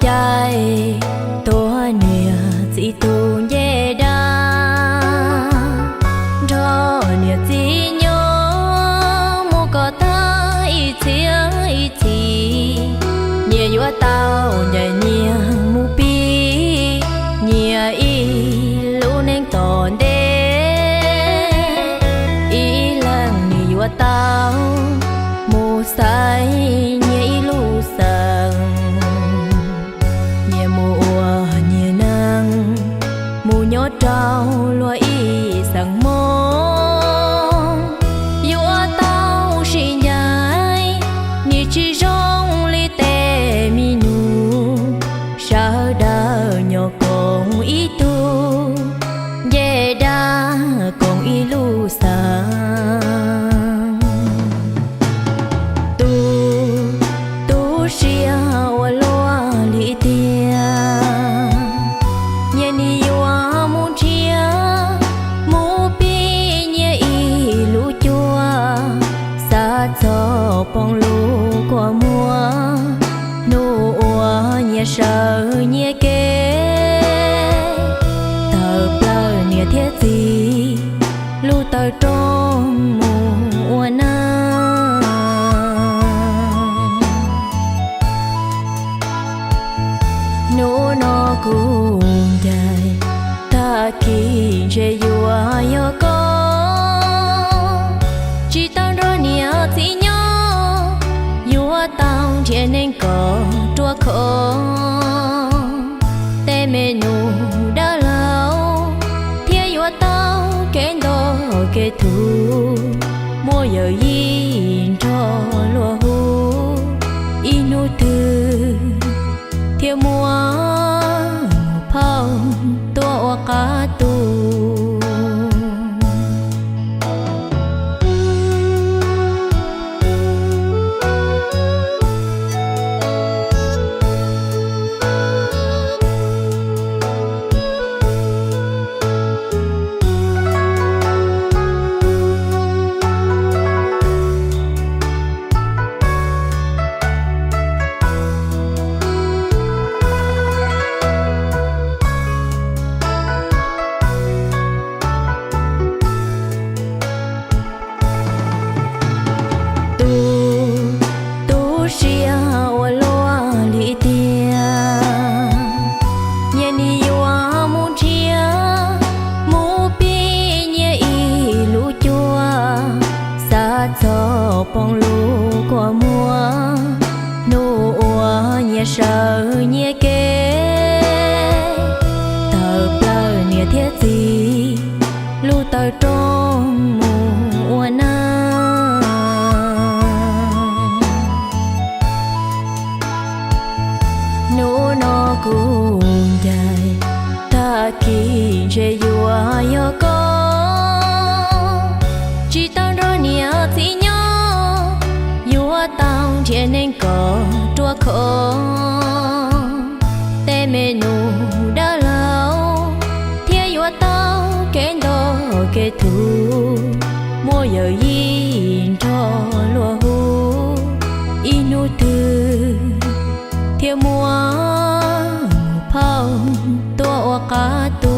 Caij tuag niam txiv tus ncej dab, nrog niam txiv nyob mus kom tag ib txhiab ib txhis. Nyias yuav tau ncaim nyias mus pib nyias ib lub neej tom ntej. Ib leeg nyias yuav tau mus xaiv nyias ib lub xeem. Nyias mus ua nyias neej, mus nyob rau luag ib xeem Hmoob. Yuav tau sib ncaim, nyias tsis zoo li tej me nyuam. Sawv daws nyob koom ib tug, ncej dab koom ib lub xeem. Tu, tu siab ua luaj li tiag. Nyias nim yuav mus nrhiav, mus pib nyias ib lub cuab, xav txog poob lub kua muag, hnub uas nyias sawv nyias kev, tawm plawg niam thiab txiv lub taw rooj mus ua neej. Hnub no kuv ncaim, tag kis ntshe yuav yog koj. Tsis tau nrog niam txiv nyob, yuav tau nrhiav neeg kom ruaj khov. Tej me nus dab laug thiaj yuav tau kev nto kev thuv, muaj yawm yij nrog luag hu, ib hnub twg thiaj muaj phauj tuaj ua qab tu. Tu, tu siab ua luaj li tiag. Nyias nim yuav mus nrhiav, mus pib nyias ib lub cuab, xav txog poob lub kua muag, hnub uas nyias sawv nyias kev, tawm plawg niam thiab txiv lub taw rooj mus ua neej. Hnub no kuv ncaim, tag kis ntshe yuav yog koj. Tsis tau nrog niam txiv nyob, yuav tau nrhiav neeg kom ruaj khov. Tej me nus dab laug thiaj yuav tau kev nto kev thuv, muaj yawm yij nrog luag hu, ib hnub twg thiaj muaj phauj tuaj ua qab tu.